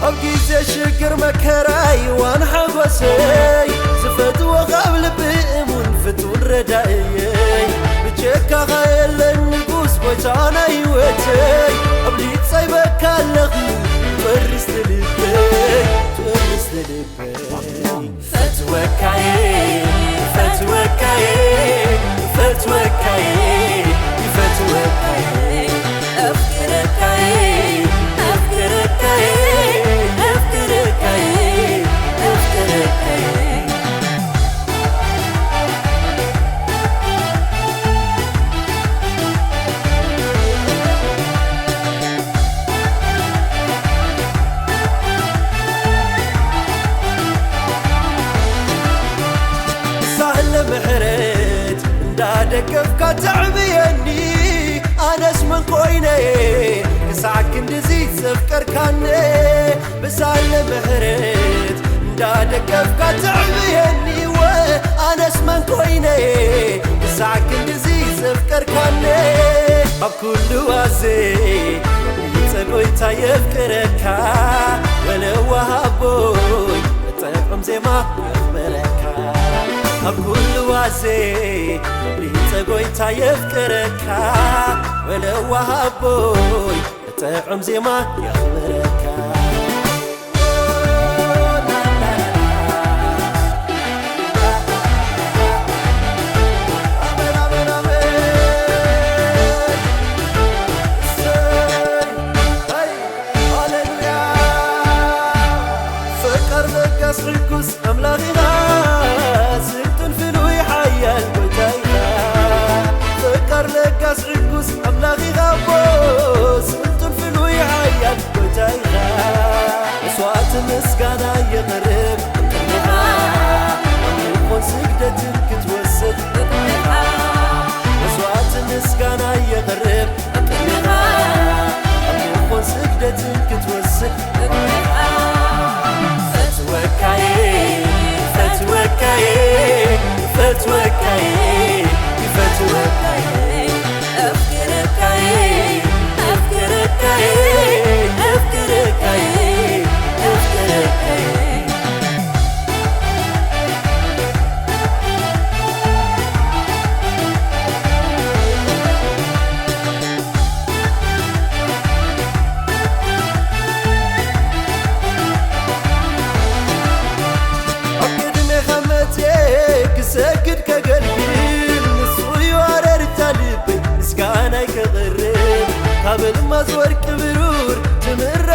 ኣብ ግዜ ሽግር መከራይ ዋን ሓጎሰይ ዝፈትዎ ካብ ልቢ እሙን ፍቱን ረዳእየይ ብጀካኻ የለን ንጉስ ጎይታ ናይ ህይወተይ ኣብ ሊፀይ በካ ኣለኹ ፈርስ ልበይ ፈርስ ልበይ ፈትወካየ ፈትወካየ ፈትወካየ ፈትወካየ ኣፍቅረካየ ኣፍቅረካየ ኣፍቅረካየ ኣፍቅረካየ ሳህለ ምሕረት እንዳደገፍካ ተዕብየኒ ኣነስ መን ኮይነየ ክሳዕ ክንድዚ ዘፍቀርካኒ ብሳህለ ምሕረት እንዳደገፍካ ተዕብየኒ ወ ኣነስ መን ኮይነየ ክሳዕ ክንድዚ ዘፍቀርካኒ ኣብ ኩሉ ዋዜ ጸጎይታ የፍቅረካ ወለዋ ሃቦይ ጥዑም ዜማ የኽብረካ ኣብ ኩሉ ዋዜ ሊፀ ጎይታ የፍቅረካ ወለዋ ሃቦይ ጥዑም ዜማ የኽብረካ ሃሌሉያ ፍቅር ለጋስ ርጉስ ኣምላኽ ኢኻ ስልጡን ፍሉይ ሓያል ጎይታ ኢኻ ፍቅር ለጋስ ርጉስ ኣምላኽ ኢኻ ኣቦ ስልጡን ፍሉይ ሓያል ጎይታ ኢኻ መስዋዕቲ ምስጋና የቕርብ ቅድሚኻ ኣምልኾን ስግደትን ክትወስድ ቅድሚኻ መስዋዕቲ ምስጋና የቕርብ ቅድሚኻ ኣምልኾን ስግደትን ክትወስድ ፈትወካየ ፈትወካየ ፈትወካየ ፈትወካየ ኣፍቅረካየ ኣፍቅረካየ ኣፍቅረካየ ኣፍቅረካየ ኣብ ቅድሜኻ መጽየ ክሰግድ ከገልግል ንሱ እዩ ኣረርታ ልበይ ምስጋናይ ከቕርብ ካብ ኣልማዝ ወርቂ ብሩር ትምር